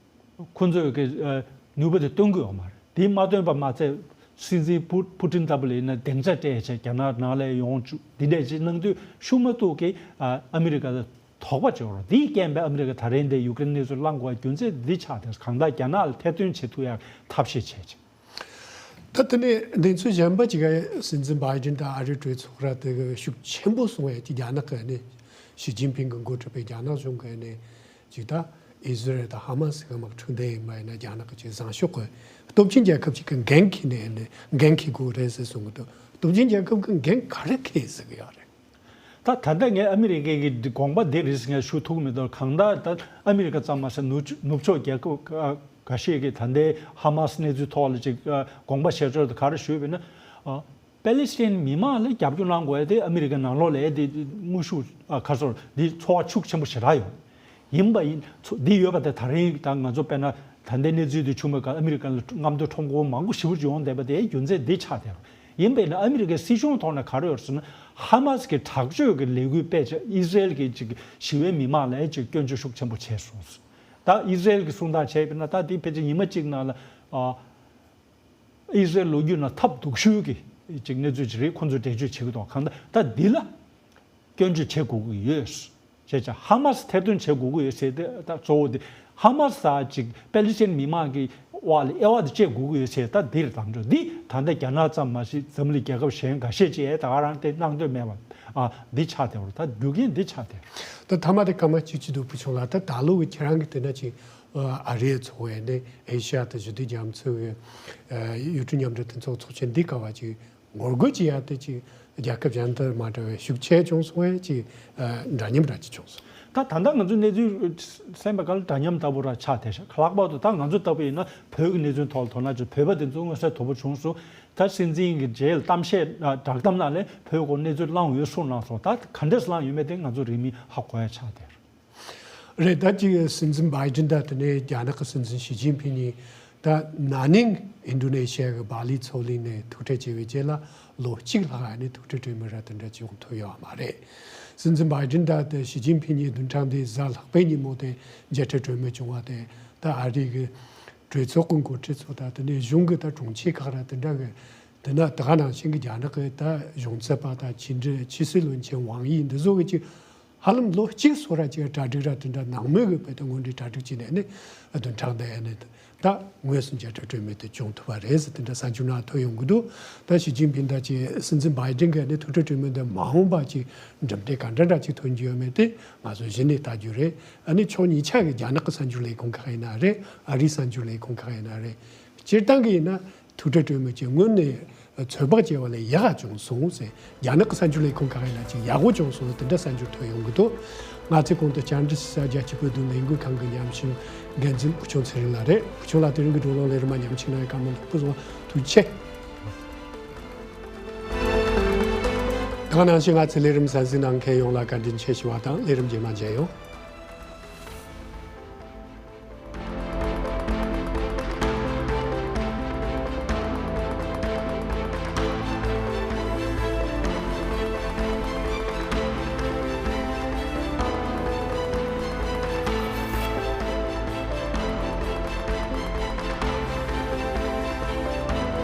ཁོ་ཚོས་ཀྱི་ཨ་ནུས་པ་དེ་སྟོན་གྱི་ཡོད་མ་རེད། དེ་མ་སྟོན་པ་མ་ཚད་སྲིད་འཛིན་ཕུ་ཕུ་ཏིན་ལྟ་བུ་ལ་ཡིན་ན་སྡིངས་ཆ་སྤྲད་བྱས་རྒྱ་ནག་ནང་ལ་ཡོང་བཅུག་འདི་འདྲས་ཅིག་གནང་དུས་ཤུགས་མ་གཏོགས་ཀྱི་ཨ་ཨ་མི་རི་ཀ་ལ་དོགས་པ་བྱེད་རོགས། དེའི་རྐྱེན་པས་ཨ་མི་རི་ཀ་ད་རེས་འདི་ཡུ་ཀེ་རེན་གནས་ཚུལ་བླང་དགོས་པ་རྒྱུ་མཚན་འདི་ཆགས་ཏེ་གང་ལྟར་རྒྱ་ནག་ལ་ཐེར་འདོན་བྱེད་ཐུབ་ཡག་ཐབས་ཤེས་བྱས་བྱས། ད་དེ་ནས་གནས་ཚུལ་གཞན་པ་ཅིག་སྲིད་འཛིན་བྷའི་ཏིན་དང་ཨ་རིའི་གྲོས་ཚོགས་ར་དེ་གི་ཤུགས་ཆེན་པོ་སོང་བས་ཀྱི་རྒྱ་ནག་གི་ནི་ཞི་ཅིན་ཕིང་གི་འགོ་ཁྲིད་པའི་རྒྱ་ནག་གཞུང་གི་ནི་ཅིག་ད་ཨི་ཟི་རལ་དང་ཧ་མ་སི་གི་དམག་འཁྲུག་འདི་ཡིན་པ་ཡིན་ན་རྒྱ་ནག་གི་ཅིག་བཟང་ཕྱོགས་གི་སྟོབས་ཆེན་རྒྱལ་ཁབ་ཅིག་གི་འགན་འཁྱེར་ནས་ནི་འགན་འཁྱེར་དགོས་རེད་ཟེར་གསུང་གི་འདུག་སྟོབས་ཆེན་རྒྱལ་ཁབ་གི་འགན་ག་རེ་འཁྱེར་ཟེར་གི་ཡོད་རེད། ད་ད་ལྟ་ངས་ཨ་མི་རི་ཀའི་གི་དགོངས་པ་འདི་རེད་ཟེར་ངས་ཞུ་ཐུབ་མི་འདུག་གང་ལྟར་ད་ཨ་མི་རི་ཀ་ཙམ་མ་ཟད་ནུབ་ཕྱོགས་ནུབ་ཕྱོགས་རྒྱལ་ཁབ་ཁ་ཁ་ཤས་ཀྱིས་ད་ལྟའི་ཧ་མ་སི་གནས་ཚུལ་ཐོག་ལ་ཅིག་ཨ་དགོངས་པ་བཞེས་ཕྱོགས་དེ་ག་རེ་ཞུས་པ་ཡིན་ན། ཨ་པེ་ལི་སི་ཐན་མི་མང་ལ་རྒྱབ་སྐྱོར་གནང་དགོས་ཡ་དེ་ཨ་མི་རི་ཀ་ནང་ལོགས་ལ་ཡ་དེ་དངོས་ཤུགས་ཨ་ག་རེ་ཟེར་དེ་ཚོར་བ་ཤུགས་ཆེན་པོ་ཞེ་དྲག་ཡོད། ཡིན་པ་ཡིན་ཚོ་འདི་ཡོད་པ་དེ་ད་རིང་ད་ང་ཚོ་དཔེར་ན་ད་ལྟའི་གནས་ཚུལ་དེ་བྱུང་བའི་སྐབས་ཨ་མི་རི་ཀ་ལ་རྔམ་སྟོན་ཁྲོམ་སྐོར་མང་པོ་ཞེ་པོ་ཅིག་ཡོང་བསྡད་པ་དེ་རྒྱུ་མཚན་འདི་ཆགས་བསྡད་རེད། ཡིན་པས་ན་ཨ་མི་རི་ཀའི་སྲིད་གཞུང་ཐོག་ནས་ག་རེ་ཡོད་ཟེར་ན་ཧ་མ་སི་གི་དྲག་སྤྱོད་ཀྱི་ལས་འགུལ་སྤེལ་བྱས་ཨི་ཟི་རེལ་གྱི་ཅིག་ཞི་བའི་མི་མང་ལ་ཅིག་སྐྱོན་བརྗོད་ཤུགས་ཆེན་པོ་བྱས་སོང་། ད་ཨི་ཟི་རེལ་གྱི་གསུང་སྟངས་བྱས་པས་ན་ད་འདི་ཕལ་ཆེར་ཉི་མ་གཅིག་ནང་ལ་ཨ་ཨི་ཟི་རེལ་ལོ་རྒྱུས་ནང་ཐབས་སྡུག་ཤོས་ཀྱི་ཅིག་གནས་ཚུལ་ཅིག་རེད། ཁོང་ཚོས་འགྲེལ་བརྗོད་བྱེད་ཀྱི་འདུག་གང་ལྟར་ད་འདི་ལ་སྐྱོན་བརྗོད་བྱེད་དགོས་ཀྱི་ཡོད། བྱས་ཙང་ཧ་མ་སི་ཐེར་འདོན་བྱེད་དགོས་ཀྱི་ཡོད་ཟེར་ཏེ་ད་གཙོ་བོ་དེ་ཧ་མ་སི་ད་ཅིག་པེ་ལི་སི་ཐན་མི་མང་གི་དབར་ལ་དབྱེ་བ་དེ་བཅད་དགོས་ཀྱི་ཡོད་ཟེར་ད་འདིར་དང་འགྲོ་འདི་ད་ལྟ་རྒྱ་ནག་ཙམ་མ་ཟད་འཛམ་གླིང་རྒྱལ་ཁབ་གཞན་འགའ་ཤས་ཀྱིས་ད་ག་རང་དེ་གནང་འདོད་མེད་པ་ཨ་འདི་ཆགས་བསྡད་པ་རེད། ད་རྒྱུ་རྐྱེན་འདི་ཆགས་བསྡད་རེད། ད་མཐའ་མ་དེ་སྐར་མ་གཅིག་གཅིག་འདུག་བུ་ཆུང་ལགས། ད་ད་ལོ་གི་ཁྱེད་རང་གི་དེ་འདྲ་ཅིག་ཨ་རིའི་ཚོགས་པའི་ནས་ཨེ་ཤི་ཡ་དང་ཞི་བདེ་རྒྱ་མཚོའི་ཨ་ཡུལ་གྲུ་མཉམ་འབྲེལ་མཐུན་ཚོགས་ཚོགས་ཆེན་འདི་སྐབས་ཅིག་ངོ་རྒོལ་བྱེད་ཡ་དེ་ཅིག་རྒྱལ་ཁབ་གཞན་དང་མ་འདྲ་བའི་ཤུགས་ཆེ་བྱུང་སོང་བས་ཅིག་ཨ་འདྲ་མཉམ་འདྲ་ཅིག་བྱུང་སོང་། ད་ད་ལྟ་ང་ཚོའི་གནས་ཚུལ་གསན་པའི་སྐབས་ལ་འདྲ་མཉམ་ལྟ་བུ་ར་ཆགས་བསྡད་ཤག་ལྷག་པར་དུ་ད་ང་ཚོ་ལྟ་བུ་ཡིན་ན་བོད་ཀྱི་གནས་ཚུལ་ཐོག་ལ་དོ་སྣང་བྱེད་བོད་པ་དེ་ཚོ་མངོན་གསལ་དོད་པོ་བྱུང་སོང་། ད་སྲིད་འཛིན་གྱི་རྗེས་ལ་གཏམ་བཤད་བསྒྲགས་གཏམ་ནང་ལས་བོད་སྐོར་གནས་ཚུལ་བླངས་ཡོད་གསུངས་གནང་སོང་། ད་ག་འདྲས་བླངས་ཡོད་མེད་དེ་ང་ཚོ་རིང་མིན་ཧ་གོ་ཡ་ཆགས་བསྡད། རེད། ད་ཅིག་སྲིད་འཛིན་བྷའི་ཏིན་དང་དེ་ནས་རྒྱ་ནག་གི་སྲིད་འཛིན་ཞི་ཅིན་ཕིང་གཉིས་ད་ན་ནིང་ཨིན་ཌོ་ནེ་ཤི་ཡ་གི་བྷ་ལི་མཚོ་གླིང་ནས་ཐུག་འཕྲད་བྱས་པའི་རྗེས་ལ་ལོ་གཅིག་ལྷག་ནས་ཐུག་འཕྲད་གྲོས་མོལ་ར་དེ་འདྲ་ཅིག་ཡོང་ཐུབ་ཡོད་མ་རེད། སྲིད་འཛིན་བྷའི་ཏིན་དང་དེ་ཞི་ཅིན་ཕིང་གཉིས་བདུན་ཕྲག་འདིའི་གཟའ་ལྷག་པའི་ཉིན་མོ་དེ་མཇལ་འཕྲད་གྲོས་མོལ་བྱུང་བ་དེ་ད་ཨ་རི་གི་གྲོས་ཚོགས་ཀྱི་འགོ་ཁྲིད་ཚོ་དང་དེ་ནས་གཞུང་གི་ད་དྲུང་ཆེ་ཁག་ར་དེ་འདྲ་གི་དེ་ན་དེ་ག་ནང་བཞིན་གྱི་རྒྱ་ནག་གི་ད་གཞུང་ཚབ་པ་དང་ཕྱི་འབྲེལ་ཕྱི་སྲིད་བློན་ཆེན་ཝང་ཡི་འདི་ཚོ་གི་ཅིག་ཧ་ལམ་ལོ་གཅིག་སོ་ར་ཅིག་གྲ་སྒྲིག་ར་དེ་འདྲ་ནང་མོལ་གི་བོད་དུ་ངོ་འདྲི་གྲ་སྒྲིག་བྱས་ནས་ནི་བདུན་ཕྲག་འདི་ནི་ད་དངོས་སུ་མཇལ་འཕྲད་གྲོས་མོལ་དེ་བྱུང་ཐུབ་པ་རེད་ཟེར་དེ་འདྲ་གསར་འགྱུར་ནང་ཐོན་ཡོང་གི་འདུག་ད་ཞི་ཅིན་ཕིང་དང་ཅིག་སྲིད་འཛིན་བྷའི་ཏིན་གི་ནི་ཐུག་འཕྲད་གྲོས་མོལ་འདི་མ་འོངས་པ་ཅིག་འགྲུབ་འབྲས་ག་འདྲ་འདྲ་ཅིག་ཐོན་རྒྱུ་ཡོད་མེད་དེ་ང་ཚོ་གཞི་ནས་ལྟ་རྒྱུ་རེད། ཨ་ནི་ཕྱོགས་གཉིས་ཆ་གི་རྒྱ་ནག་གི་གསར་འགྱུར་ལས་ཁུངས་ཁག་ཡིན་ན་རེད། ཨ་རིའི་གསར་འགྱུར་ལས་ཁུངས་ཁག་ཡིན་ན་རེད། སྤྱིར་བཏང་གི་ཡིན་ན་ཐུག་འཕྲད་གྲོས་མོལ་གྱི་སྔོན་ནས་ཚོད་དཔག་བྱས་པ་ལས་ཡག་བྱུང་སོང་ཟེར། རྒྱ་ནག་གི་གསར་འགྱུར་ལས་ཁུངས་ཁག་ཡིན་ན་ཅིག་ཡག་པོ་བྱུང་སོང་ཟེར་དེ་འདྲ་གསར་འགྱུར་ཐོན་ཡོང་གི་འདུག་ང་ཚོའི་གོང་དུ་བཅར་འདྲི་ཞུ་ས་རྒྱལ་སྤྱིའི་བོད་དོན་ལས་འགུལ་ཁང་གི་ཉམས་ཞིབ་འགན་འཛིན་བུ་ཆུང་ཚེ་རིང་ལགས་རེད། བུ་ཆུང་ལགས་དེ་རིང་གི་བགྲོ་གླེང་ལས་རིམ་མ་ཉམས་ཞིབ་གནང་བའི་བཀའ་མོལ་ལ་སྐུ་གཟུགས་ཐུགས་རྗེ་ཆེ། ད་ག་ནང་བཞིན་ང་ཚོའི་ལས་རིམ་གསན་གཟིགས་གནང་མཁན་ཡོངས་ལ་བཀའ་དྲིན་ཆེ་ཞུ་བ་དང་ལས་རིམ་རྗེས་མ་མཇལ་ཡོང་།